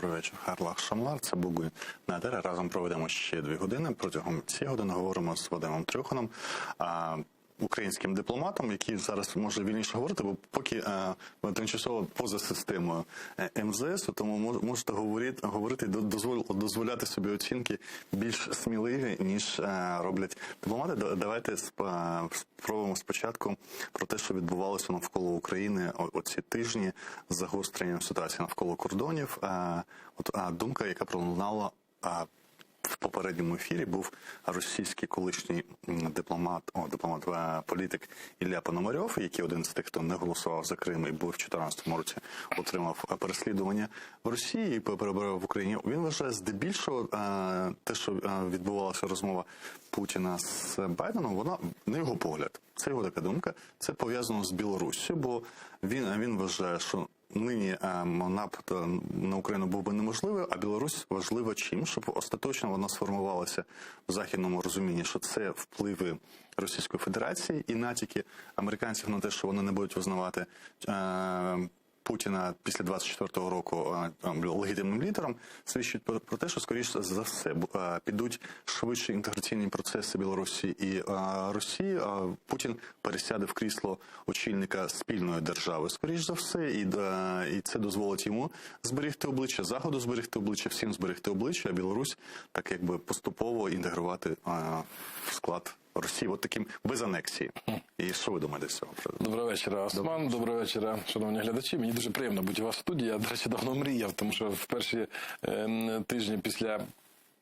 Добрий вечір, Харла Ахшамлар. Це Бугун на етері. Разом проведемо ще дві години. Протягом цієї години говоримо з Вадимом Трюханом, українським дипломатом, який зараз може вільніше говорити, бо поки е, тимчасово поза системою е, МЗС, тому можете говорити, говорити дозволь, дозволяти собі оцінки більш сміливі, ніж е, роблять дипломати. Давайте спробуємо спочатку про те, що відбувалося навколо України оці тижні з загостренням ситуації навколо кордонів. От думка, яка пролунала в попередньому ефірі, був російський колишній дипломат, о, дипломат, е, політик Ілля Пономарьов, який один з тих, хто не голосував за Крим і був в 2014 році, отримав е, переслідування в Росії і перебував в Україні. Він вважає здебільшого е, те, що відбувалася розмова Путіна з Байденом, вона на його погляд, це його така думка, це пов'язано з Білоруссю, бо він, він вважає, що нині напад на Україну був би неможливий, а Білорусь важлива чим, щоб остаточно вона сформувалася в західному розумінні, що це впливи Російської Федерації і натяки американців на те, що вони не будуть визнавати е, Путіна після 24-го року е, легітимним лідером, свідчить про, про те, що скоріше за все е, підуть швидше інтеграційні процеси Білорусі і е, Росії. Путін пересяде в крісло очільника спільної держави, скоріш за все, і, і це дозволить йому зберегти обличчя, Заходу зберегти обличчя, всім зберегти обличчя, а Білорусь так якби поступово інтегрувати в склад Росії, от таким без анексії. І що ви думаєте з цього? Доброго вечора, Осман. Доброго вечора, шановні глядачі. Мені дуже приємно бути у вас в студії. Я, до речі, давно мріяв, тому що в перші е, тижні після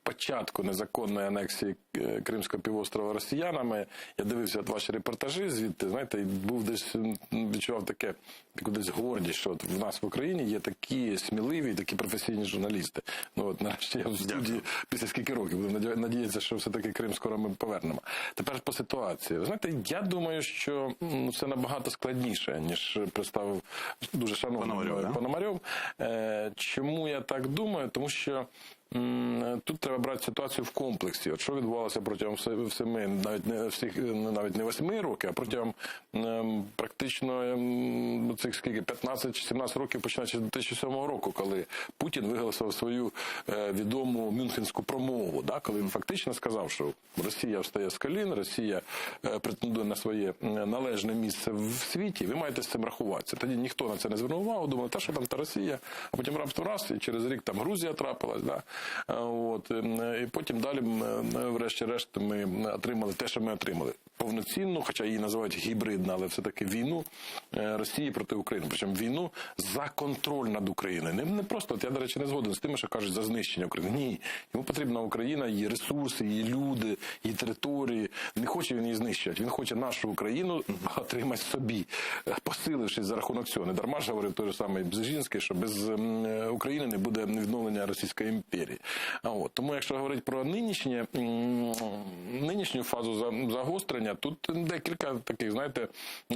початку незаконної анексії е, Кримського півострова росіянами я дивився от ваші репортажі звідти, знаєте, і був десь відчував таке таку десь гордість, що от в нас в Україні є такі сміливі, такі професійні журналісти. Ну от нарешті я в студії після скільки років буду надіятися, що все-таки Крим скоро ми повернемо. Тепер по ситуації. Ви знаєте, я думаю, що все набагато складніше, ніж представив дуже шановний Пономарьов. Да? Пономарьов. Е, Чому я так думаю? Тому що тут треба брати ситуацію в комплексі. От що відбувалося протягом семи, навіть не всіх, навіть не восьми років, а протягом ем, практично ем, цих скільки 15 чи 17 років, починаючи з 2007 року, коли Путін виголосив свою е, відому мюнхенську промову, да, коли він фактично сказав, що Росія встає з колін, Росія е, претендує на своє належне місце в світі, ви маєте з цим рахуватися. Тоді ніхто на це не звернув увагу, думали, та що там та Росія, а потім раптом раз, і через рік там Грузія трапилась. Да? От, і потім далі, врешті-решт, ми отримали те, що ми отримали. Повноцінну, хоча її називають гібридна, але все-таки війну е, Росії проти України. Причому війну за контроль над Україною. Не, не просто, от я, до речі, не згоден з тими, що кажуть за знищення України. Ні, йому потрібна Україна, її ресурси, її люди, її території. Не хоче він її знищувати. Він хоче нашу Україну отримати собі, посилившись за рахунок цього. Не дарма ж говорив той же самий Бжезінський, що без України не буде відновлення Російської імперії. А от тому, якщо говорити про нинішнє, нинішню фазу загострення, тут декілька таких, знаєте,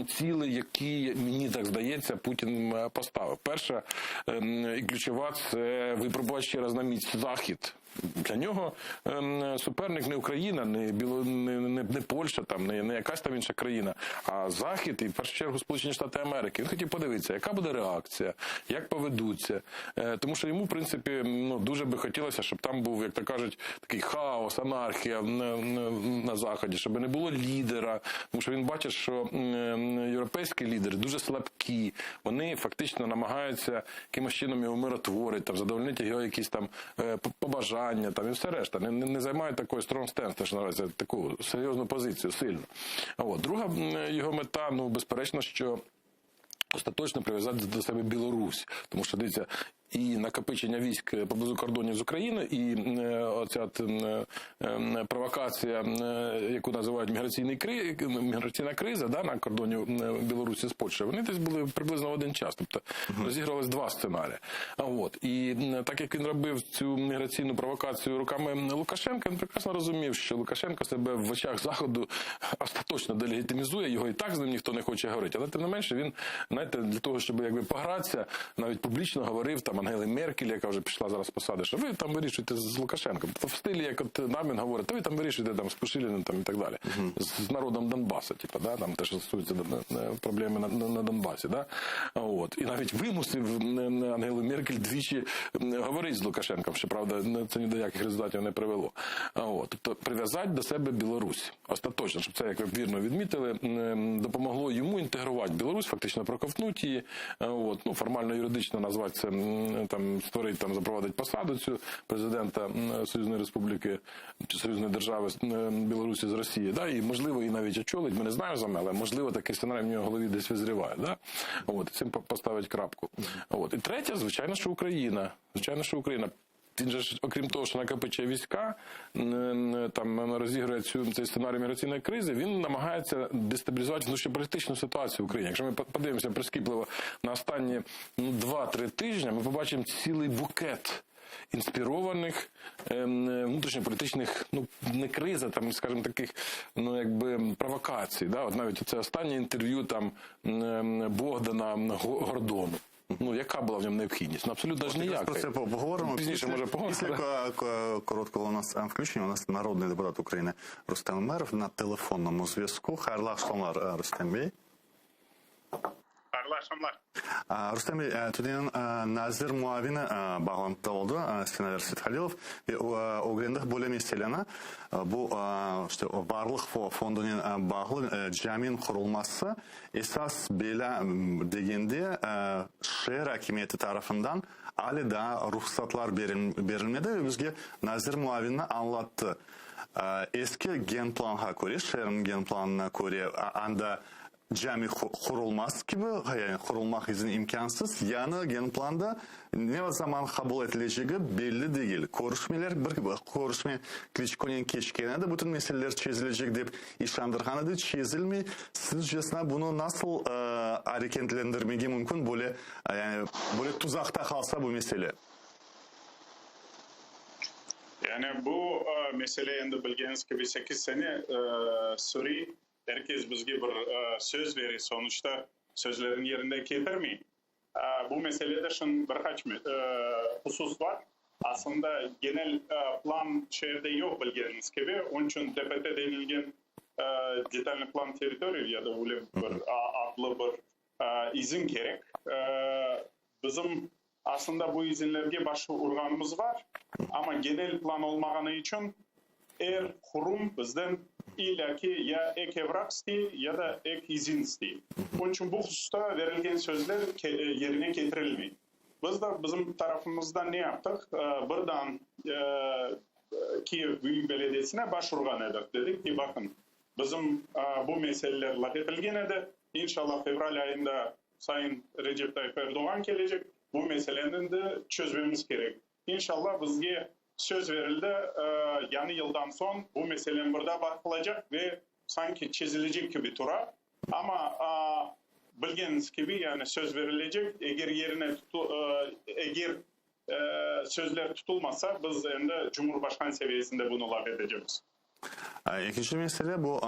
цілей, які, мені так здається, Путін поставив. Перша ем, і ключова це випробувати ще раз на міць Захід. Для нього ем, суперник не Україна, не Біло, не, не, не Польща, там не, не якась там інша країна, а Захід і в першу чергу Сполучені Штати Америки. Він хотів подивитися, яка буде реакція, як поведуться. Е, тому що йому, в принципі, ну дуже би хотілося, щоб там був, як то кажуть, такий хаос, анархія на, на, на Заході, щоб не було лідера. Тому що він бачить, що європейські лідери дуже слабкі, вони фактично намагаються якимось чином його миротворити, там, задовольнити його якісь там е, побажання там, і все решта. Не, не, не займають такої strong stance, що називається, таку серйозну позицію, сильну. От. Друга його мета, ну, безперечно, що остаточно прив'язати до себе Білорусь. Тому що, дивіться, і накопичення військ поблизу кордонів з Україною, і е, оця от, е, е, провокація, яку називають міграційний кри... міграційна криза да, на кордоні Білорусі з Польщею, вони десь були приблизно в один час. Тобто розігрувались два сценарії. А от і так як він робив цю міграційну провокацію руками Лукашенка, він прекрасно розумів, що Лукашенко себе в очах Заходу остаточно делегітимізує, його і так з ним ніхто не хоче говорити. Але тим не менше він, знаєте, знаєте, для того, щоб якби погратися, навіть публічно говорив там Ангели Меркель, яка вже пішла зараз з посади, що ви там вирішуєте з Лукашенком. Тобто в стилі, як от нам він говорить, та ви там вирішуєте там з Пушиліним там, і так далі, з народом Донбасу, типу, да, там те, що стосується проблеми на Донбасі. Да? От. І навіть вимусив Ангелу Меркель двічі говорити з Лукашенком, щоправда, це ні до яких результатів не привело. От. Тобто прив'язати до себе Білорусь остаточно, щоб це, як ви вірно відмітили, допомогло йому інтегрувати Білорусь, фактично проковтнути її, от, ну, формально юридично назвати це, там, створити, там, запровадити посаду цю президента Союзної Республіки чи Союзної держави Білорусі з Росії, да, і, можливо, і навіть очолить, ми не знаємо з вами, але, можливо, такий сценарій в нього в голові десь визріває. Да? От, цим поставить крапку. От. І третє, звичайно, що Україна. Звичайно, що Україна. Він же ж, окрім того, що накопичує війська, там розігрує цей сценарій міграційної кризи, він намагається дестабілізувати внутрішньополітичну ситуацію в Україні. Якщо ми подивимося прискіпливо на останні ну, 2-3 тижні, ми побачимо цілий букет інспірованих внутрішньополітичних, ну, не криза, там, скажімо, таких, ну, якби, провокацій. Да? От навіть це останнє інтерв'ю там, Богдана Гордону. Ну, яка була в ньому необхідність? Ну, абсолютно ж ніяка. Про це поговоримо. Пізніше, може, поговоримо. Після короткого у нас включення у нас народний депутат України Рустем Умеров на телефонному зв'язку. Hayırlı akşamlar Рустем Bey. Hayırlı akşamlar. Рустем Bey, tünevin nazir muavini bağlantıda oldu, Sinaver Seythalilov ve ögrendik böyle meseleni, bu işte varlıq fondunen bağlı caminiñ qurulması esas belâ degende şeer akimiyeti tarafından ale daa ruhsatlar berilmedi ve bizge nazir muavini añlattı, eski genplanğa köre, şeerniñ genplanına köre anda Cami qurulmaz kibi, yani qurulmaq izin imkânsız, yañı genplanda ne zaman qabul etilecegi belli degil. Körüşmeler, bir körüşme Kliçkonen keçken edi, bütün meseleler çezilecek dep işandırğan edi, çezilmey. Sizcesine bunı nasıl areketlendirmege mümkün, böyle, yani böyle tuzaqta qalsa bu mesele? Yani bu mesele endi bilgeniñiz kibi sekiz sene sürüy. Er kes bizge bir söz bere, sonuçta sözlerini yerinde ketirmey. Bu meselede şimdi bir qaç husus bar. Aslında genel plan şeerde yoq, bilgeniñiz kibi. Onıñ içün DPT denilgen detalnıy plan territoriy ya da öyle bir adlı bir izin kerek. Bizim aslında bu izinlerge baş urğanımız bar, amma genel plan olmağanı içün Er qurum bizden illâ ki ya ek evraq istey, ya da ek izin istey. Onıñ içün bu hususta verilgen sözler yerine ketirilmey. Biz de bizim tarafımızdan ne yaptıq? Birden Kiyev büyük belediyesine baş urğan edik. Dedik ki, baqın, bizim bu meseleler laf etilgen edi, inşallah fevral ayında sayın Recep Tayyip Erdoğan kelecek, bu meseleni de çözmemiz kerek. İnşallah, bizge söz verildi, yañı yıldan soñ bu meseleni bir daa baqılacaq ve sanki çezilecek kibi tura. Amma, bilgeniñiz kibi, yani söz verilecek, eger yerine eger sözler tutulmasa, biz endi Cumhurbaşqan seviyesinde bunı laf etecekmiz. Ekinci mesele, bu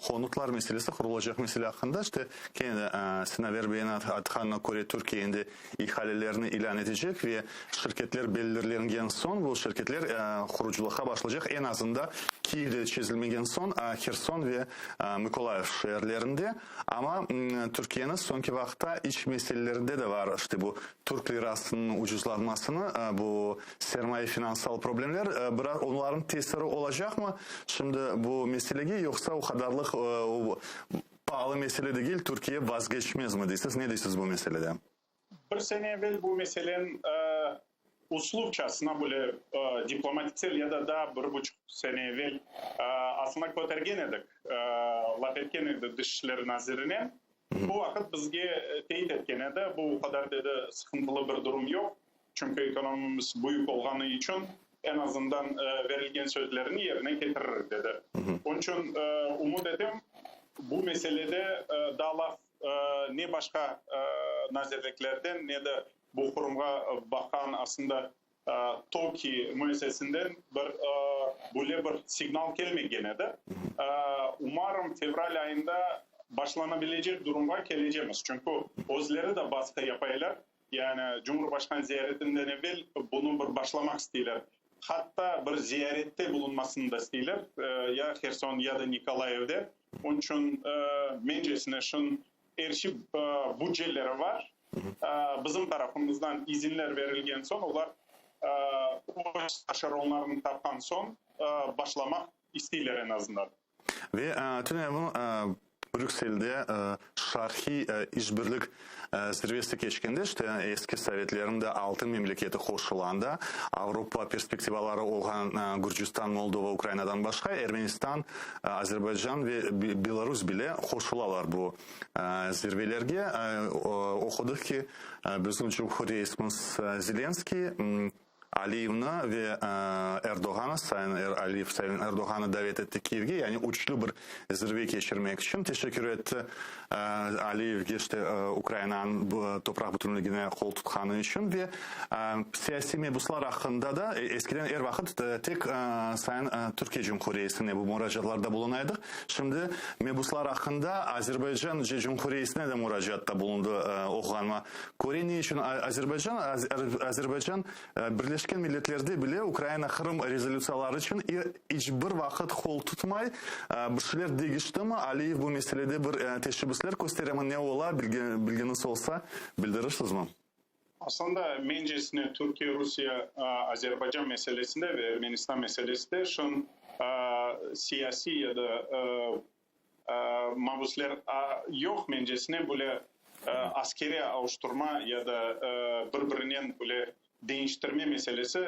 konutlar meselesi, qurulacaq mesele aqqında. İşte, kene de Sinaver beyniñ aytqanına köre, Türkiye endi ihalelerini ilân etecek ve şirketler belirlengen soñ, bu şirketler qurucılıqqa başlaycaq, eñ azında Kiyevde çezilmegen soñ, Herson ve Mıkolayiv şeerlerinde. Amma Türkiyeniñ soñki vaqıtta iç meselelerinde de bar, işte bu Türk lirasınıñ ucuzlanmasını, bu sermaye-finansal problemler, biraz onlarnıñ tesiri olacaqmı şimdi bu meselege, yoqsa o qadarlıq paalı mesele degil, Türkiye vazgeçmezmi deysiz, ne deysiz bu meselede? Bir sene evel bu meseleniñ uslubçasına böyle diplomatiksel ya da daa bir buçuq sene evel aslında kötergen edik, laf etken edik Dış işler nazirinen. Bu vaqıt bizge teyit etken edi, bu o qadar, dedi, sıqıntılı bir durum yoq, çünki ekonomimiz büyük olğanı içün eñ azından verilgen sözlerini yerine ketirir, dedi. Onıñ içün ümüt etem, bu meselede daa laf ne başqa nazirliklerden, ne de bu qurumğa baqqan aslında TOKİ müessesesinden bir böyle bir signal kelmegen edi. Umarım, fevral ayında. Başlanabilecek durumğa kelecemiz, çünki özleri de basqı yapaylar, yani Cumhurbaşqan ziyaretinden evel bunı bir başlamaq isteyler, hatta bir ziyarette bulunmasını da isteyler, ya Herson, ya da Nikolayevde. Onıñ içün, mencesine, şunıñ er şey bütçeleri var, bizim tarafımızdan izinler berilgen soñ, olar öz taşeronlarını tapqan soñ başlamaq isteyler eñ azından. Ve tünevin Brükselde Şarqiy işbirlik zirvesi keçkende, işte, eski sovetlerniñ de altı memleketi qoşulğanda, Avropa perspektivaları olğan Gürcistan, Moldova, Ukrainadan başqa Ermenistan, Azerbaycan ve Belarus bile qoşulalar bu zirvelerge. Oqudıq ki, bizim cumhurreisimiz Zelenskiy Aliyevni ve Erdoğanı, Sayın Aliyev Sayın Erdoğanı davet etti Kiyevge, yani üçlü bir zirve keçirmek içün. Teşekkür etti Aliyevge, işte, Ukrainanıñ topraq bütünligine qol tutqanı içün. Ve siyasiy mebuslar aqqında da eskiden er vaqıt tek Sayın Türkiye Cumhuriyetine bu muracaatlarda buluna edik. Şimdi mebuslar aqqında Azerbaycan Cumhuriyetine de muracaatta bulundı oquğanıma Köre, ne içün Azerbaycan, Azerbaycan Birleşken Milletlerde bile Ukraina Qırım rezolütsiyaları içün iç bir vaqıt qol tutmay. Bir şeyler deñiştimi? Aliyev bu meselede bir teşebbüsler kösteremi? Ne ola, bilgeniñiz olsa, bildirirsizmi? Aslında, mencesine, Türkiye, Rusiye, Azerbaycan meselesinde ve Ermenistan meselesinde şun siyasiy ya da Mabüsler yoq, mencesine, böyle askeriy avuştırma ya da bir-birinen böyle deñiştirme meselesi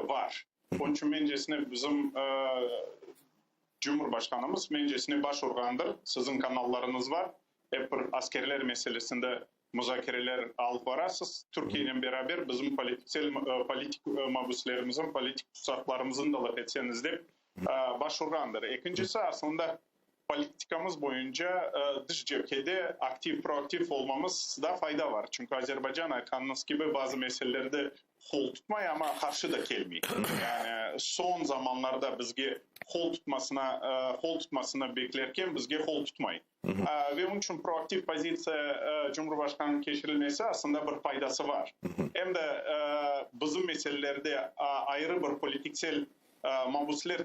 bar. Onıñ içün, mencesine, bizim Cumhurbaşqanımız, mencesine, baş urğandır. Siziñ kanallarıñız bar, ep bir askerler meselesinde muzakereler alıp barasız. Türkiyenen beraber bizim politik mabüslerimizin, politik tutsaqlarımızın da laf etseñiz dep baş urğandır. Ekincisi, aslında politikamız boyunca dış cebhede aktiv, proaktiv olmamızda fayda var. Çünki Azerbaycan, aytqanıñız kibi, bazı meselelerde qol tutmay, amma qarşı da kelmey. Yani soñ zamanlarda bizge qol tutmasına, qol tutmasını beklerken, bizge qol tutmay. Ve onıñ içün proaktiv pozitsiya Cumhurbaşqanınıñ keçirilmesi aslında bir faydası bar. Em de bizim meselelerde ayrı bir politiksel mabusler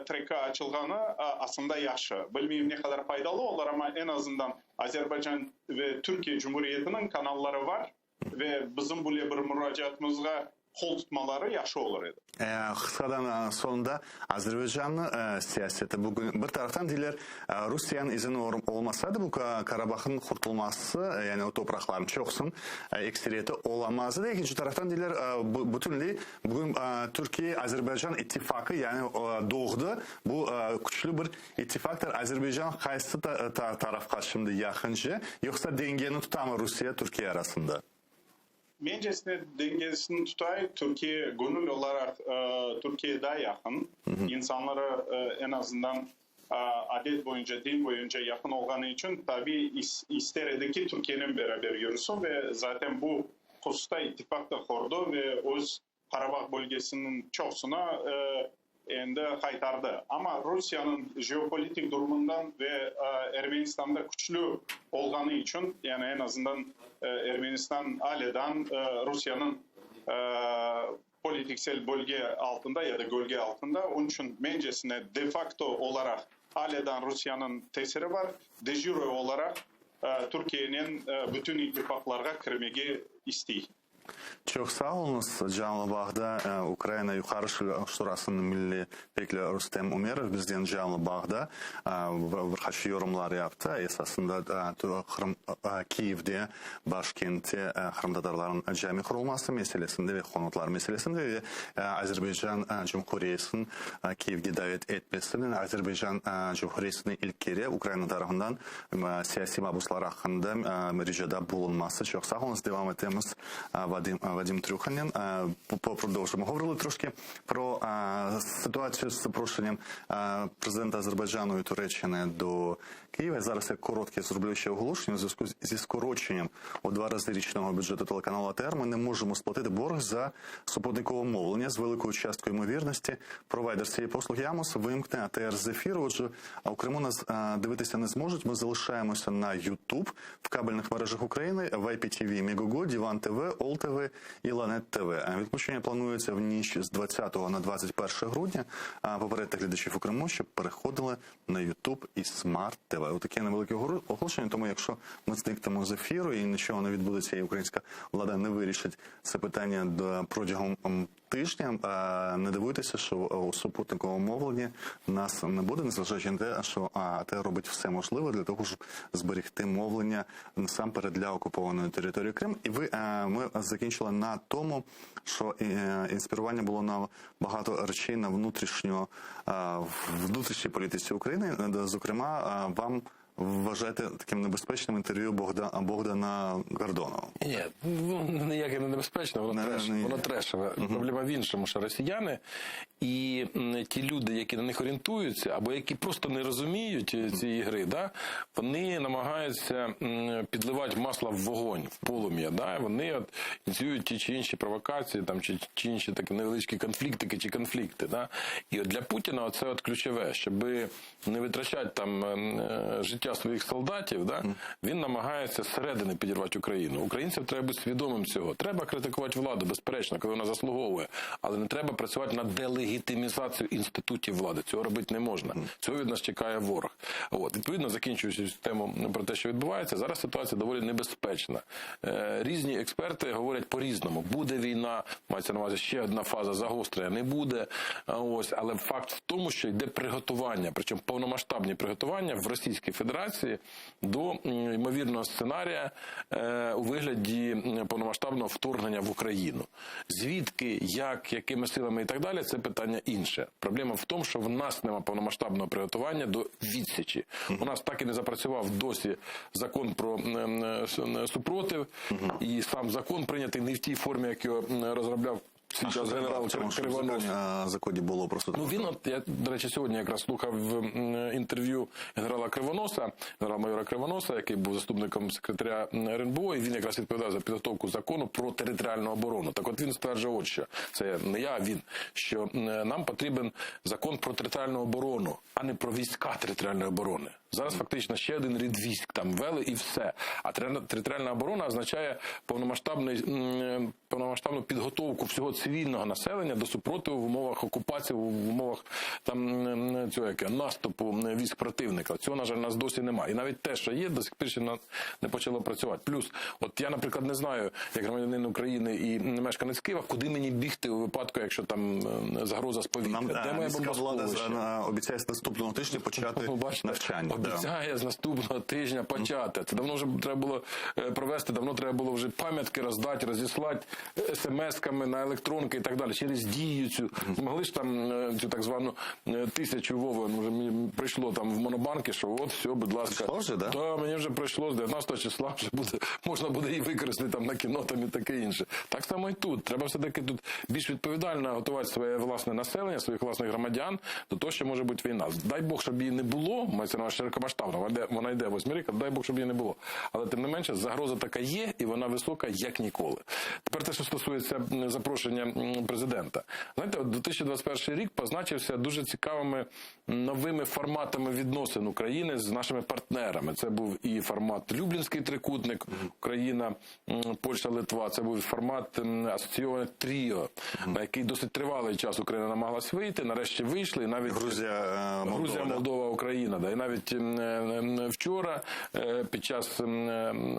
treki açılğanı aslında yahşı. Bilmeyim ne qadar faydalı olur, amma eñ azından Azerbaycan ve Türkiye Cumhuriyetiniñ kanalları bar ve bizim böyle bir muracaatımızğa qol tutmaları yahşı olur edi. Qısqadan soñunda Azerbaycannıñ siyaseti bugün bir taraftan deyler, Rusiyanıñ izini olmasaydı bu Karabahıñ qurtulması, yani o topraqlarnıñ çoqusınıñ ekseriyeti olamaz edi. Ekinci taraftan deyler, bütünley bugün Türkiye-Azerbaycan ittifaqı yani doğdı, bu küçlü bir ittifaqtır. Azerbaycan qaysı tarafqa şimdi yaqınca, yoqsa dengeni tutamı Rusiye-Türkiye arasında? Mencesine dengesini tutay, Türkiye gönül olaraq Türkiye daa yaqın, insanları eñ azından adet boyunca, din boyunca yaqın olğanı içün, tabiy ister edi ki, Türkiyenen beraber yürüsün ve zaten bu hususta ittifaq da qurdı ve öz Qarabağ bölgesiniñ çoqusını endi qaytardı. Amma Rusiyeniñ jeopolitik durumundan ve Ermenistanda küçlü olğanı içün, yani eñ azından Ermenistan alâ Rusiyeniñ politiksel bölge altında ya da gölge altında, onıñ içün mencesine de-fakto olaraq alâ Rusiyeniñ tesiri bar, de-jure olaraq Türkiyenen bütün ittifaqlarğa kirmege istey. Çoq sağ oluñız. Canlı bağda Ukraina Yuqarı Şurasınıñ milliy vekili Rustem Umerov bizden canlı bağda bir qaç yorumlar yaptı. Esasında Qırım, Kiyevde, başkentte qırımtatarlarnıñ cami qurulması meselesinde ve konutlar meselesinde ve Azerbaycan Cumhuriyetiniñ Kiyevge davet etmesinen Azerbaycan Cumhuriyetine ilk kere Ukraina tarafından Siyasiy mabuslar aqqında ricada bulunması. Çoq sağ oluñız. Devam etemiz. Вадим, Вадим Трюханін. Продовжимо. Говорили трошки про ситуацію з запрошенням президента Азербайджану і Туреччини до Києва. Зараз я коротке зроблю ще оголошення у зв'язку зі скороченням у два рази річного бюджету телеканалу АТР. Ми не можемо сплатити борг за супутникове мовлення з великою часткою ймовірності. Провайдер цієї послуги Амос вимкне АТР з ефіру. Отже, у Криму нас дивитися не зможуть. Ми залишаємося на YouTube, в кабельних мережах України, в IPTV, Megogo, Діван ТВ, Ол ТВ і Ланет ТВ. Відключення планується в ніч з 20 на 21 грудня. Попередьте глядачів у Криму, щоб переходили на YouTube і Smart TV. Отаке невелике оголошення. Тому якщо ми зникнемо з ефіру і нічого не відбудеться, і українська влада не вирішить це питання до протягом тижня, не дивуйтеся, що у супутниковому мовленні нас не буде, незважаючи на те, що АТ робить все можливе для того, щоб зберегти мовлення насамперед для окупованої території Крим. І ви ми закінчили на тому, що е, інспірування було на багато речей на внутрішню внутрішній політиці України. Зокрема, вам вважаєте таким небезпечним інтерв'ю Богда, Богдана Гордонова? Ні, ну ніяке не небезпечне, воно Не, треш, не, воно трешове. Проблема в іншому, що росіяни і ті люди, які на них орієнтуються, або які просто не розуміють е, цієї гри, да, вони намагаються підливати масло в вогонь, в полум'я. Да, вони от ініціюють ті чи інші провокації, там, чи, чи інші такі невеличкі конфліктики чи конфлікти. Да. І от для Путіна це от ключове, щоб не витрачати там е, життя своїх солдатів, да, він намагається зсередини підірвати Україну. Українцям треба бути свідомим цього. Треба критикувати владу, безперечно, коли вона заслуговує, але не треба працювати на делегітимізацію інститутів влади. Цього робити не можна. Цього від нас чекає ворог. От відповідно, закінчуючи цю тему про те, що відбувається, зараз ситуація доволі небезпечна. Е, різні експерти говорять по-різному. Буде війна, мається на увазі ще одна фаза загострення, не буде. Ось, але факт в тому, що йде приготування, причому повномасштабні приготування в Російській Федерації до ймовірного сценарія е, у вигляді повномасштабного вторгнення в Україну. Звідки, як, якими силами і так далі, це питання інше. Проблема в тому, що в нас нема повномасштабного приготування до відсічі. У нас так і не запрацював досі закон про супротив, і сам закон прийнятий не в тій формі, як його розробляв свій час генерал Кривонос. законі, законі було просто Ну він от я до речі, сьогодні якраз слухав інтерв'ю генерала Кривоноса, генерал-майора Кривоноса, який був заступником секретаря РНБО, і він якраз відповідав за підготовку закону про територіальну оборону. Так от він стверджував, от що це не я, а він що нам потрібен закон про територіальну оборону, а не про війська територіальної оборони. Зараз фактично ще один рід військ там ввели і все. А територіальна оборона означає повномасштабний, повномасштабну підготовку всього цивільного населення до супротиву в умовах окупації, в умовах там цього яке, наступу військ противника. Цього, на жаль, нас досі немає. І навіть те, що є, до сих пір ще не почало працювати. Плюс, от я, наприклад, не знаю, як громадянин України і мешканець Києва, куди мені бігти у випадку, якщо там загроза з повітря. Нам Де е, моє міська влада бомбосховище? обіцяє з наступного тижня почати Ну, бачите, навчання. Да. Обіцяє з наступного тижня почати. Це давно вже треба було е, провести, давно треба було вже пам'ятки роздати, розіслати смс-ками на електронки і так далі. Через дію цю. Змогли ж там е, цю так звану е, тисячу Вови, ну, вже мені прийшло там в монобанки, що от, все, будь ласка. Прийшло вже, да? Да, мені вже прийшло з 19 числа, вже буде, можна буде її використати там на кіно там і таке інше. Так само і тут. Треба все-таки тут більш відповідально готувати своє власне населення, своїх власних громадян до того, що може бути війна. Дай Бог, щоб її не було, мається на увазі широкомасштабна, вона йде, вона йде восьмий рік, дай Бог, щоб її не було. Але тим не менше, загроза така є, і вона висока, як ніколи. Тепер те, що стосується запрошення президента. Знаєте, от 2021 рік позначився дуже цікавими новими форматами відносин України з нашими партнерами. Це був і формат Люблінський трикутник, Україна, Польща, Литва. Це був формат асоційоване тріо, на який досить тривалий час Україна намагалась вийти. Нарешті вийшли. І навіть Грузія, е, Молдова, Грузія, да? Молдова, Україна. Да. І навіть вчора е, під час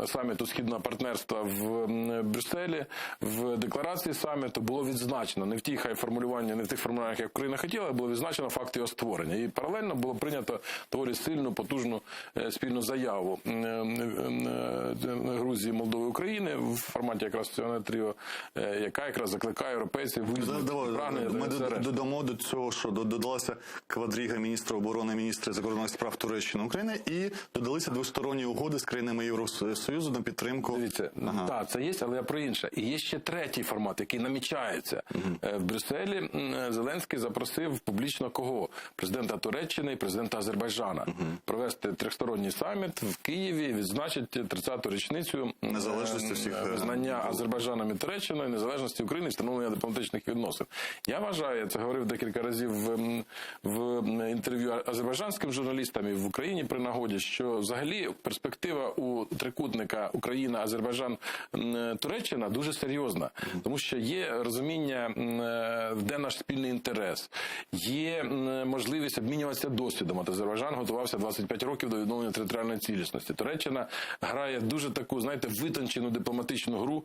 саміту Східного партнерства в Брюсселі в декларації саміту. було відзначено не в тій хай формулюванні, не в тих формулюваннях, як Україна хотіла, але було відзначено факт його створення. І паралельно було прийнято доволі сильну, потужну е, спільну заяву е, е, Грузії, Молдови, України в форматі якраз цього тріо, е, яка якраз закликає європейців визнати Давай, прагнення Ми до СРС. додамо до цього, що до- додалася квадріга міністра оборони, міністра закордонних справ Туреччини України і додалися двосторонні угоди з країнами Євросоюзу на підтримку. Дивіться, Ага. так, це є, але я про інше. І є ще третій формат, який намічається. Е, В Брюсселі м, Зеленський запросив публічно кого? Президента Туреччини і президента Азербайджана провести тристоронній саміт в Києві, відзначити 30-ту річницю м, Незалежності всіх, е, е, визнання Азербайджаном і Туреччиною, незалежності України і встановлення дипломатичних відносин. Я вважаю, я це говорив декілька разів в, м, в інтерв'ю азербайджанським журналістам і в Україні при нагоді, що взагалі перспектива у трикутника Україна, Азербайджан, м, Туреччина дуже серйозна, тому що є розуміння, м, е, де наш спільний інтерес, є м, можливість обмінюватися досвідом. От Азербайджан готувався 25 років до відновлення територіальної цілісності. Туреччина грає дуже таку, знаєте, витончену дипломатичну гру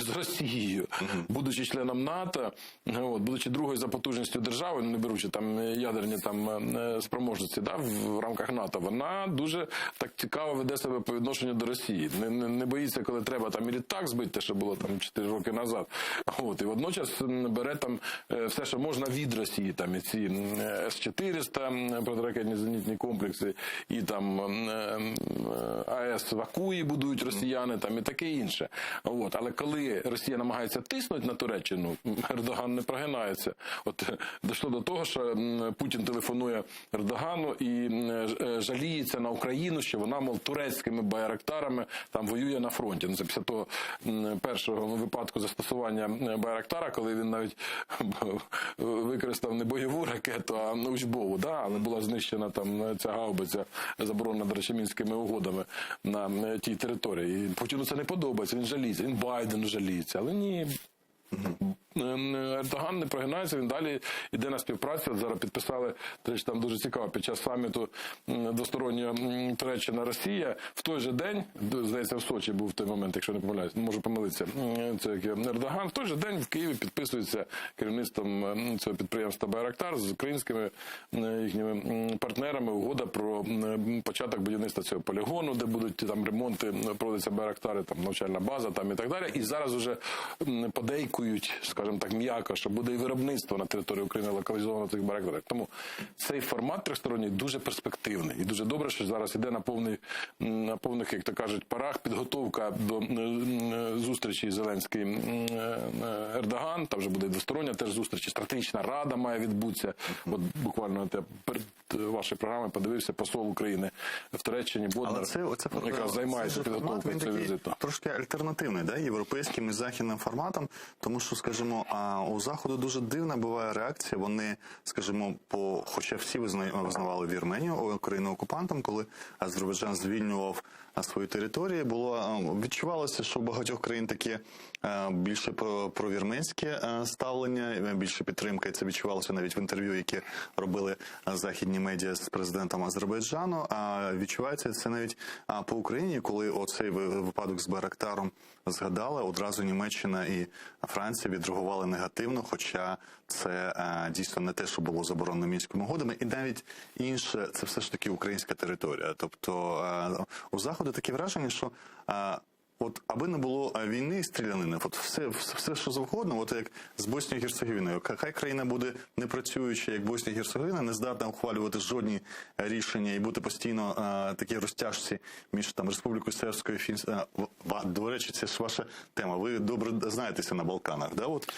з Росією, будучи членом НАТО, от, будучи другою за потужністю держави, не беручи там ядерні там е, спроможності, да, в рамках НАТО, вона дуже так цікаво веде себе по відношенню до Росії. Не, не, не боїться, коли треба там і літак збити, те, що було там 4 роки назад. От, і водночас м, бере там е, все, що можна від Росії, там і ці м, С-400 м, протиракетні зенітні комплекси, і там м, е, АЕС в Акуї будують росіяни, там і таке інше. От. Але коли Росія намагається тиснути на Туреччину, Ердоган не прогинається. От е, дійшло до того, що м, Путін телефонує Ердогану і м, е, жаліється на Україну, що вона, мов, турецькими байрактарами там воює на фронті. Ну, це після того м, першого випадку застосування м, байрактара, коли він навіть використав не бойову ракету, а учбову, да? але була знищена там ця гаубиця, заборонена, до речі, мінськими угодами на е, тій території. І Путіну це не подобається, він жаліється, він Байдену жаліється, але ні. Ем, Ердоган не прогинається, він далі йде на співпрацю. От Зараз підписали, до речі, там дуже цікаво, під час саміту м, двостороннього м, Туреччина-Росія в той же день, д- здається, в Сочі був той момент, якщо не помиляюсь, можу помилитися, м, це як Ердоган, в той же день в Києві підписується керівництвом м, цього підприємства Байрактар з українськими м, їхніми м, партнерами угода про м, початок будівництва цього полігону, де будуть там ремонти, м, проводяться Байрактари, там навчальна база там і так далі. І зараз уже м, подейкують, скажімо так, м'яко, що буде і виробництво на території України локалізовано цих Байрактарів. Тому цей формат тристоронній дуже перспективний і дуже добре, що зараз іде на повний м, на повних, як то кажуть, парах підготовка до м, м, зустрічі Зеленський м, е, Ердоган. Там вже буде і двостороння теж зустріч, і стратегічна рада має відбутися. От буквально от я перед вашою програмою подивився посол України в Туреччині Боднар, Але це, оце якраз займається це же формат, підготовкою він цього такий візиту. Трошки альтернативний, да, європейським і західним форматом, тому що, скажімо, а, у заходу дуже дивна буває реакція. Вони, скажімо, по хоча всі визна- визнавали Вірменію Україну окупантом, коли Азербайджан звільнював а, свою територію, було а, відчувалося, що у багатьох країн таке е, більше про, про вірменське е, ставлення, е, більше підтримка, і це відчувалося навіть в інтерв'ю, яке робили е, західні медіа з президентом Азербайджану. А відчувається це навіть а, по Україні, коли оцей ви- випадок з Байрактаром згадали, одразу Німеччина і Франція відреагували негативно, хоча це е, дійсно не те, що було заборонено мінськими угодами, і навіть інше, це все ж таки українська територія. Тобто е, у заходу таке враження, що е, От аби не було е, війни і стрілянини, от все, все, все, що завгодно, от як з Боснією і Герцеговиною. Хай країна буде не працююча, як Боснія і Герцеговина, не здатна ухвалювати жодні рішення і бути постійно е, такі розтяжці між там Республікою Сербською і Фінс... е, ва- До речі, це ж ваша тема. Ви добре знаєтеся на Балканах, да? От, е,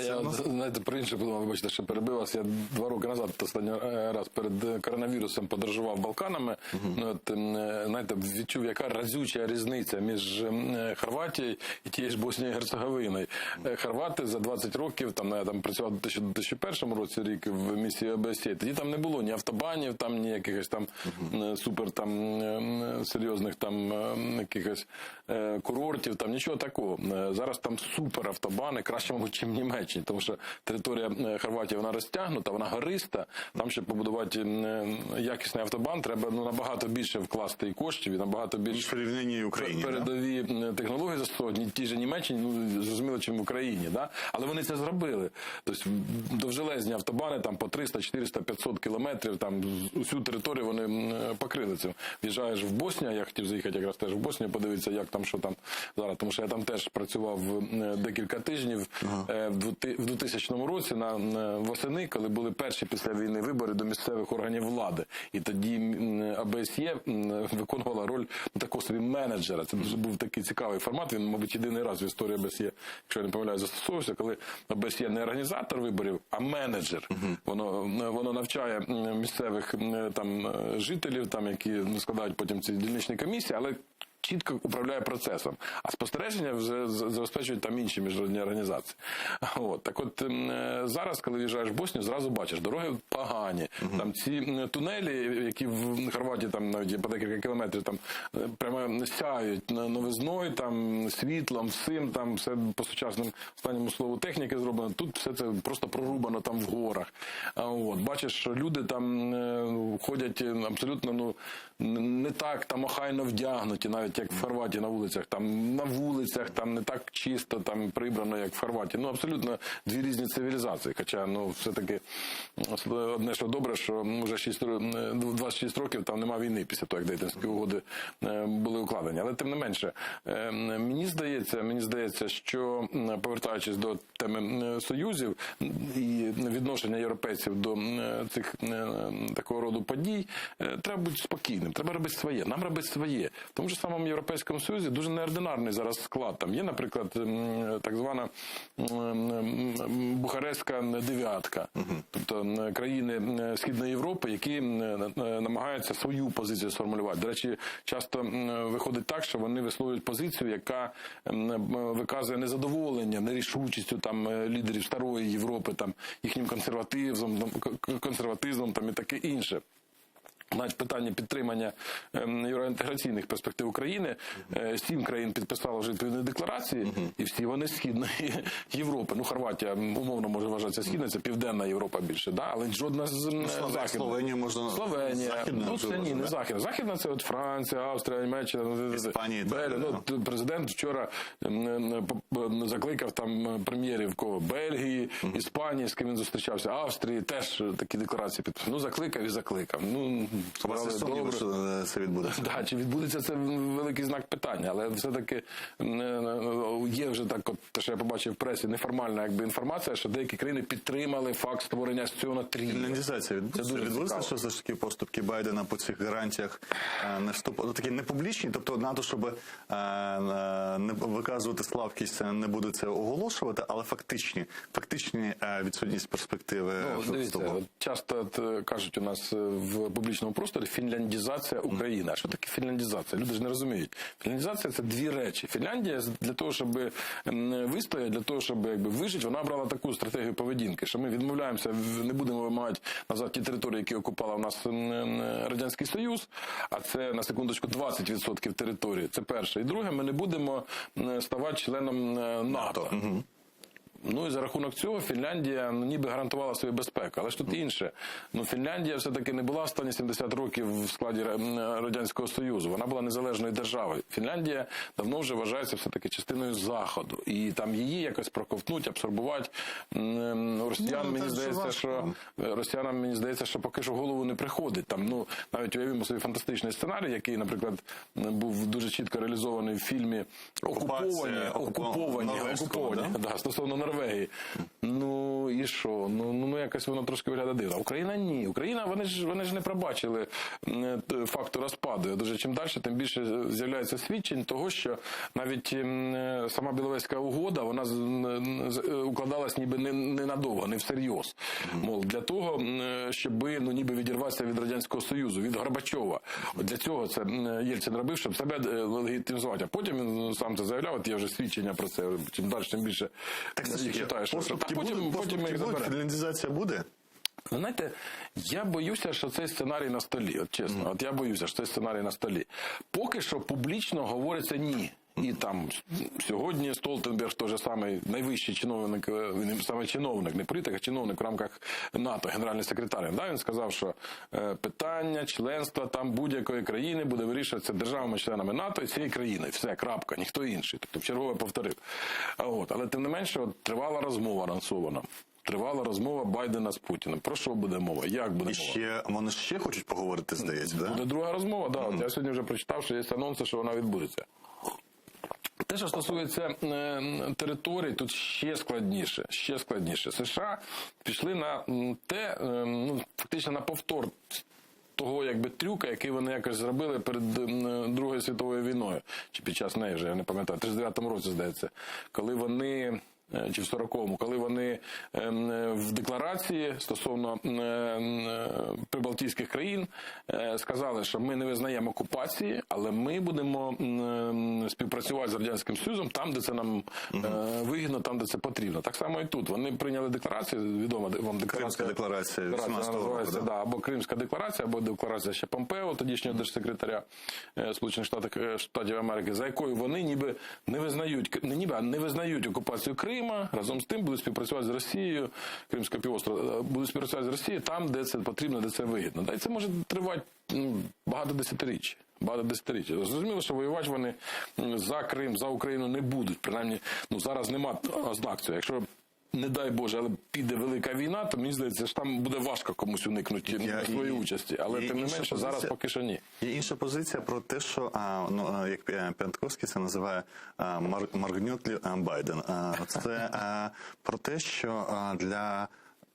це Я у нас- знаєте, про інше подумав, вибачте, що перебив вас. Я два роки назад останній е, раз перед е, коронавірусом подорожував Балканами. Ну, от, ем, е, знаєте, відчув, яка разюча різниця між ем, е, Хорватією і тією ж Боснією і Герцеговиною. Е, Хорвати за 20 років, там я там працював у 2001 році рік в місії ОБСЄ, тоді там не було ні автобанів, там ні якихось там е, супер там е, серйозних там е, якихось е, курортів, там нічого такого. Е, Зараз там супер автобани, краще, мабуть, чим в Німеччині, тому що територія е, Хорватії вона розтягнута, вона гориста. Там, щоб побудувати м, е, якісний автобан, треба ну, набагато більше вкласти і коштів, і набагато більше в порівнянні Україні. да? передові. передові технології застосовувати, ні тій же Німеччині, ну зрозуміло, чим в Україні, да? Але вони це зробили. Тобто довжелезні автобани там по 300, 400, 500 кілометрів, там усю територію вони покрили цим. В'їжджаєш в Боснію, я хотів заїхати якраз теж в Боснію, подивитися, як там, що там зараз, тому що я там теж працював декілька тижнів ага. в 2000 році на восени, коли були перші після війни вибори до місцевих органів влади. І тоді ОБСЄ виконувала роль такого собі менеджера. Це дуже був такий цікавий формат. Він, мабуть, єдиний раз в історії ОБСЄ, якщо я не помиляюсь, застосовувався, коли ОБСЄ не організатор виборів, а менеджер. Воно, воно навчає місцевих там жителів, там, які складають потім ці дільничні комісії, але чітко управляє процесом. А спостереження вже забезпечують там інші міжнародні організації. От. Так от зараз, коли в'їжджаєш в Боснію, зразу бачиш, дороги погані. Там ці тунелі, які в Хорватії там навіть є по декілька кілометрів, там прямо сяють новизною, там світлом, всім, там все по сучасному останньому слову техніки зроблено. Тут все це просто прорубано там в горах. От. Бачиш, що люди там ходять абсолютно ну, не так там охайно вдягнуті, навіть як в Хорватії на вулицях. Там на вулицях там не так чисто там прибрано, як в Хорватії. Ну абсолютно дві різні цивілізації. Хоча ну все-таки одне, що добре, що вже 6, 26 років там нема війни після того, як Дейтонські угоди були укладені. Але тим не менше, мені здається, мені здається, що повертаючись до теми союзів і відношення європейців до цих такого роду подій, треба бути спокійним, треба робити своє. Нам робити своє. В тому ж самому Європейському Союзі дуже неординарний зараз склад. Там є, наприклад, так звана Бухарестська дев'ятка, тобто країни Східної Європи, які намагаються свою позицію сформулювати. До речі, часто виходить так, що вони висловлюють позицію, яка виказує незадоволення, нерішучістю там лідерів старої Європи, там їхнім консерватизмом, там, консерватизмом там і таке інше. Навіть питання підтримання євроінтеграційних перспектив України. Сім країн підписало вже відповідні декларації, і всі вони Східної Європи. Ну, Хорватія умовно може вважатися східною, це Південна Європа більше, да? але жодна з ну, західна. Словенію можна Словенія. Ну, це ні, не західна. Західна це от Франція, Австрія, Німеччина, Іспанія. Бельгія. Ну, президент вчора закликав там прем'єрів кого? Бельгії, Іспанії, з ким він зустрічався, Австрії, теж такі декларації підписав. Ну, закликав і закликав. Ну, У вас є сумніви, що це відбудеться? Да, чи відбудеться це великий знак питання, але все-таки є вже так, от, те, що я побачив в пресі, неформальна якби інформація, що деякі країни підтримали факт створення цього тріо. Фінляндізація відбудеться? Це дуже відбудеться, що все ж таки поступки Байдена по цих гарантіях не вступ, ну, такі не публічні, тобто НАТО, щоб не виказувати слабкість, не буде це оголошувати, але фактичні, фактичні відсутність перспективи ну, дивіться, часто кажуть у нас в публічному просторі фінляндізація України. А що таке фінляндізація? Люди ж не розуміють. Фінляндізація – це дві речі. Фінляндія для того, щоб вистояти, для того, щоб якби вижити, вона брала таку стратегію поведінки, що ми відмовляємося, не будемо вимагати назад ті території, які окупала у нас Радянський Союз, а це, на секундочку, 20% території. Це перше. І друге, ми не будемо ставати членом НАТО. Ну і за рахунок цього Фінляндія ну, ніби гарантувала свою безпеку. Але ж тут інше. Ну, Фінляндія все-таки не була останні 70 років в складі Радянського Союзу. Вона була незалежною державою. Фінляндія давно вже вважається все-таки частиною Заходу. І там її якось проковтнуть, абсорбувати. Росіян, ну, мені здається, що росіянам, мені здається, що поки що в голову не приходить. Там, ну, навіть уявімо собі фантастичний сценарій, який, наприклад, був дуже чітко реалізований в фільмі «Окуповані», окуповані, окуповані, да? Да, стосовно Норвегії. Ну і що? Ну, ну якось воно трошки виглядає дивно. Україна ні. Україна, вони ж вони ж не пробачили факту розпаду. Дуже чим далі, тим більше з'являється свідчень того, що навіть сама Біловезька угода, вона укладалась ніби не, ненадовго, не всерйоз. Мол, для того, щоб ну, ніби відірватися від Радянського Союзу, від Горбачова. Для цього це Єльцин робив, щоб себе легітимізувати. А потім він сам це заявляв, от є вже свідчення про це. Чим далі, тим більше. Так, їх читаєш. Поступки потім, будуть, потім ми їх будуть, фінляндизація буде? Ви знаєте, я боюся, що цей сценарій на столі. От чесно, mm. от я боюся, що цей сценарій на столі. Поки що публічно говориться ні. І там сьогодні Столтенберг, той же самий найвищий чиновник, е, він саме чиновник, не політик, а чиновник в рамках НАТО, генеральний секретар. Да, він сказав, що е, питання членства там будь-якої країни буде вирішуватися державами-членами НАТО і цієї країни. Все, крапка, ніхто інший. Тобто, вчергове повторив. А От, але тим не менше, от, тривала розмова анонсована. Тривала розмова Байдена з Путіним. Про що буде мова? Як буде І мова? ще вони ще хочуть поговорити, здається, да? Буде друга розмова, да. От я сьогодні вже прочитав, що є анонси, що вона відбудеться. Те, що стосується е, територій, тут ще складніше. Ще складніше. США пішли на м, те, е, ну, фактично на повтор того якби трюка, який вони якось зробили перед м, Другою світовою війною, чи під час неї вже, я не пам'ятаю, в 39-му році, здається, коли вони. е, Чи в 40-му, коли вони ем, е, в декларації стосовно м, е, прибалтійських країн е, сказали, що ми не визнаємо окупації, але ми будемо м, ем, співпрацювати з радянським Союзом там, де це нам е, вигідно, там, де це потрібно. Так само і тут. Вони прийняли декларацію, відома вам декларація. Кримська декларація Декларація 18-го року, називається, да? да, або Кримська декларація, або декларація ще Помпео, тодішнього держсекретаря е, Сполучених Штатів, е, Штатів Америки, за якою вони ніби не визнають не ніби, а не визнають окупацію Крима, разом з тим будуть співпрацювати з Росією, Кримського півострова, е, будуть співпрацювати з Росією там, де це потрібно, де це вигідно. Да, і це може тривати ну, багато десятиріч. Багато десятиріч. Зрозуміло, що воювати вони м, за Крим, за Україну не будуть. Принаймні, ну зараз нема ознак цього. Якщо не дай Боже, але піде велика війна, то мені здається, що там буде важко комусь уникнути Я- своєї і- участі. Але і тим не інша менше, зараз позиція- поки що ні. Є інша позиція про те, що а, ну, а, як Пя- Піонтковський це називає а, мар, моргнет ли а, Байден. А, Це а, про те, що а, для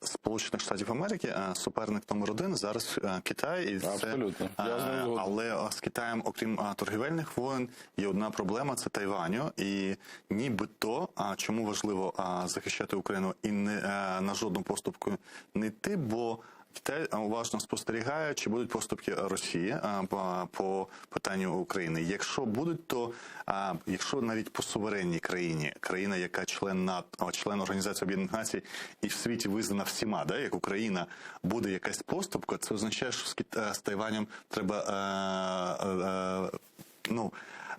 Сполучених Штатів Америки а, суперник номер один зараз а, Китай, і це, Абсолютно. Я з ним а, згоден. але а, з Китаєм, окрім а, торгівельних воєн, є одна проблема це Тайваню. І нібито, а чому важливо а, захищати Україну і не е, на жодну поступку не йти, бо Китай а, уважно спостерігає, чи будуть поступки Росії а, по, по питанню України. Якщо будуть, то а, якщо навіть по суверенній країні, країна, яка член НАТО, член Організації Об'єднаних Націй і в світі визнана всіма, да, як Україна, буде якась поступка, це означає, що з, Кит... е, з Тайванем треба е, е, е, ну.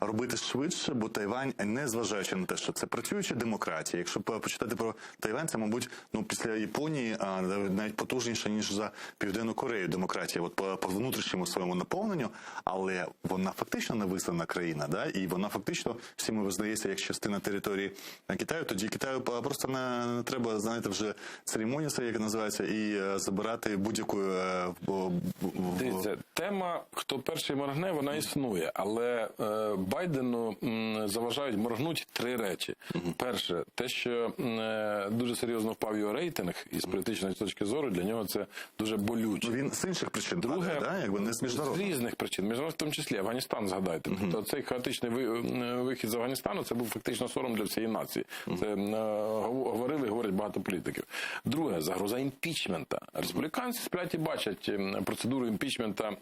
Робити швидше, бо Тайвань, не зважаючи на те, що це працююча демократія. Якщо по- почитати про Тайвань, це мабуть ну після Японії а, навіть потужніша ніж за Південну Корею демократія, от по, по внутрішньому своєму наповненню, але вона фактично не визнана країна, да і вона фактично всіми визнається як частина території Китаю. Тоді Китаю просто не, не треба, знаєте, вже церемонія, як називається, і е, забирати будь-яку е, в- в- в- Дивіться, тема, хто перший моргне, вона існує, але е, Байдену м, заважають моргнуть три речі. Перше, те, що м, е, дуже серйозно впав його рейтинг, і з політичної точки зору для нього це дуже болюче. Ну, він з інших причин Друге, падає, да? якби не з З міжнародних. різних причин, міжнародних в тому числі Афганістан, згадайте. Тобто цей хаотичний ви- е, вихід з Афганістану це був фактично сором для всієї нації. Це е, гов- говорили, і говорять багато політиків. Друге, загроза імпічмента. Республіканці сплять і бачать ем, процедуру імпічмента м,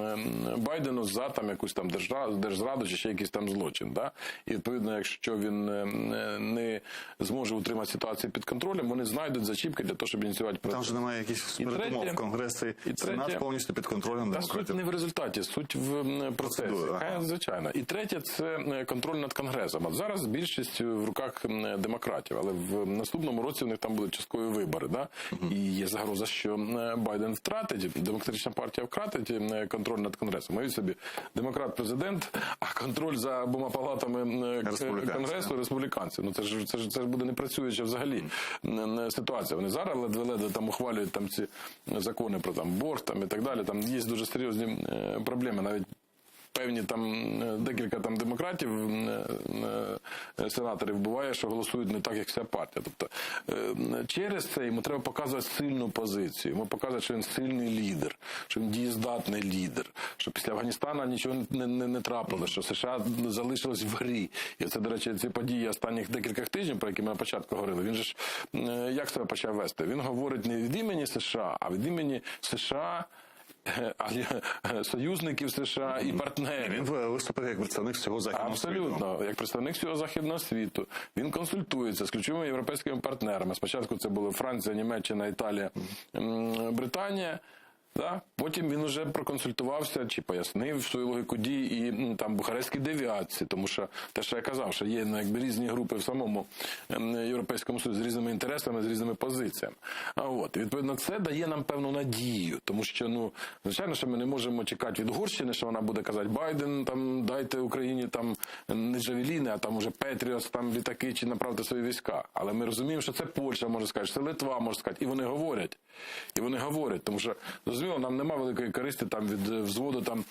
ем, Байдену за там якусь там держа- держзраду чи ще якийсь там злочин. Да? І відповідно, якщо він ем, е, не зможе утримати ситуацію під контролем, вони знайдуть зачіпки для того, щоб ініціювати Там процес. же немає якихось І передумов. третє- Конгрес і і Сенат третє- повністю під контролем Та суть демократів. не в результаті, суть в м, процесі. Процедура, ага. Хай, Звичайно. І третє це е, контроль над конгресом. От зараз більшість в руках м, демократів, але в наступному році у них там будуть часткові вибори. Да? І є загроза, що м, Байден втратить, демократична партія втратить м, контроль над конгресом. Уявіть собі, демократ-президент, а контроль за обома палатами м, к- Республіканці, конгресу республіканці. Ну це ж це ж це ж буде непрацююча взагалі м, м, ситуація. Вони зараз ледве-ледве там ухвалюють там ці закони про там борг там і так далі. Там є дуже серйозні е, проблеми. Навіть певні там е, декілька там демократів, е, е, сенаторів буває, що голосують не так, як вся партія. Тобто е, через це йому треба показувати сильну позицію. Йому показувати, що він сильний лідер, що він дієздатний лідер, що після Афганістана нічого не, не, не трапило, що США залишилось в грі. І це, до речі, ці події останніх декількох тижнів, про які ми на початку говорили. Він же ж е, як себе почав вести? Він говорить не від імені США, а від імені США. е, а, е, Союзників США і партнерів. Він виступив як представник всього західного світу. Абсолютно, як представник всього західного світу, він консультується з ключовими європейськими партнерами. Спочатку це були Франція, Німеччина, Італія, м, Британія. Да? Потім він уже проконсультувався чи пояснив свою логіку дій і м, там бухарестській девіації, тому що те, що я казав, що є ну, якби різні групи в самому ем, Європейському Союзі з різними інтересами, з різними позиціями. А от і, відповідно, це дає нам певну надію, тому що ну звичайно, що ми не можемо чекати від Угорщини, що вона буде казати Байден, там дайте Україні там не Джавеліни, а там уже Петріос, там літаки чи направте свої війська. Але ми розуміємо, що це Польща може сказати, що це Литва може сказати, і вони говорять. І вони говорять, тому що зрозуміло, нам нема великої користі там від е, взводу там,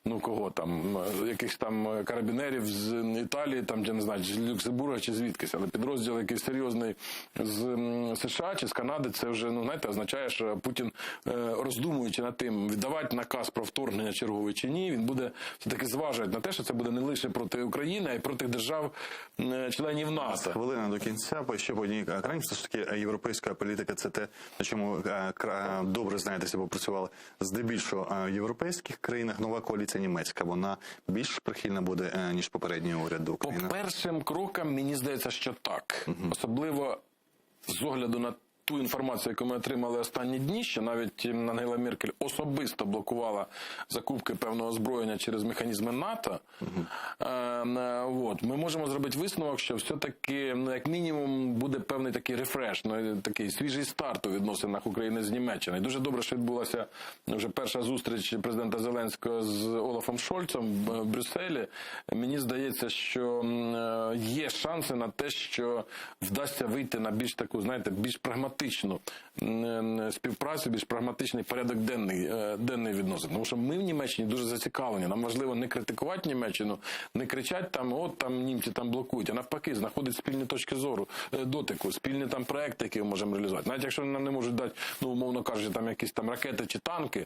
ну кого там, е, якихось там е, карабінерів з Італії, там я не знаю, чи з Люксембурга чи звідкись, але підрозділ якийсь серйозний з м, США чи з Канади, це вже ну знаєте, означає, що Путін, е, роздумуючи над тим, віддавати наказ про вторгнення чергове чи ні, він буде все таки зважувати на те, що це буде не лише проти України, а й проти держав м, членів НАТО. Хвилина до кінця, бо ще по одній крайні, все ж таки е, європейська політика це те, на чому е, кра- добре знаєтеся, бо працювали здебільшого е, в європейських країнах. Нова коаліція німецька, вона більш прихильна буде, е, ніж попередній уряд до По України. першим крокам мені здається, що так. Особливо з огляду на ту інформацію, яку ми отримали останні дні, що навіть м, Ангела Меркель особисто блокувала закупки певного озброєння через механізми НАТО. Е, е, от, ми можемо зробити висновок, що все-таки, ну, як мінімум, буде певний такий refresh, ну, такий свіжий старт у відносинах України з Німеччиною. Дуже добре, що відбулася вже перша зустріч президента Зеленського з Олафом Шольцем в Брюсселі. Мені здається, що м, е, є шанси на те, що вдасться вийти на більш таку, знаєте, більш прагматичну м, м, співпрацю, більш прагматичний порядок денний, е, денний відносин. Тому що ми в Німеччині дуже зацікавлені. Нам важливо не критикувати Німеччину, не кричать там, от там німці там блокують, а навпаки, знаходить спільні точки зору, е, дотику, спільні там проекти, які ми можемо реалізувати. Навіть якщо нам не можуть дати, ну умовно кажучи, там якісь там ракети чи танки,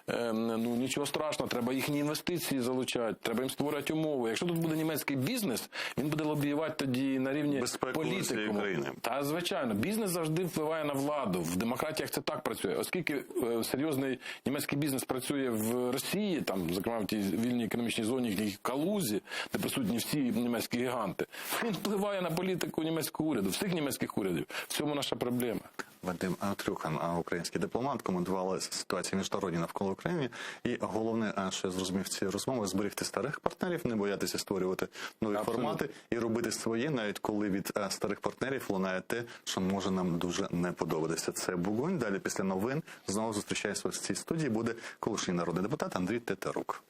е, ну нічого страшного, треба їхні інвестиції залучати, треба їм створювати умови. Якщо тут буде німецький бізнес, він буде лобіювати тоді на рівні Безпеку всієї політикуму. країни. Та звичайно, бізнес завжди впливає на владу. В демократіях це так працює. Оскільки е, серйозний німецький бізнес працює в Росії, там, зокрема в тій вільній економічній зоні, їхній Калузі, де присутні всі німецькі гіганти, він впливає на політику німецького уряду, всіх німецьких урядів. В цьому наша проблема. Вадим Трюхан, а, український дипломат, коментували ситуацію міжнародні навколо України. І головне, а, що я зрозумів ці розмови, зберегти старих партнерів, не боятися створювати нові Абсолютно. формати і робити своє, навіть коли від е, старих партнерів лунає те, що може нам дуже не подобатися. Це Бугунь. Далі після новин знову зустрічаємося в цій студії. Буде колишній народний депутат Андрій Тетерук.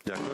Дякую.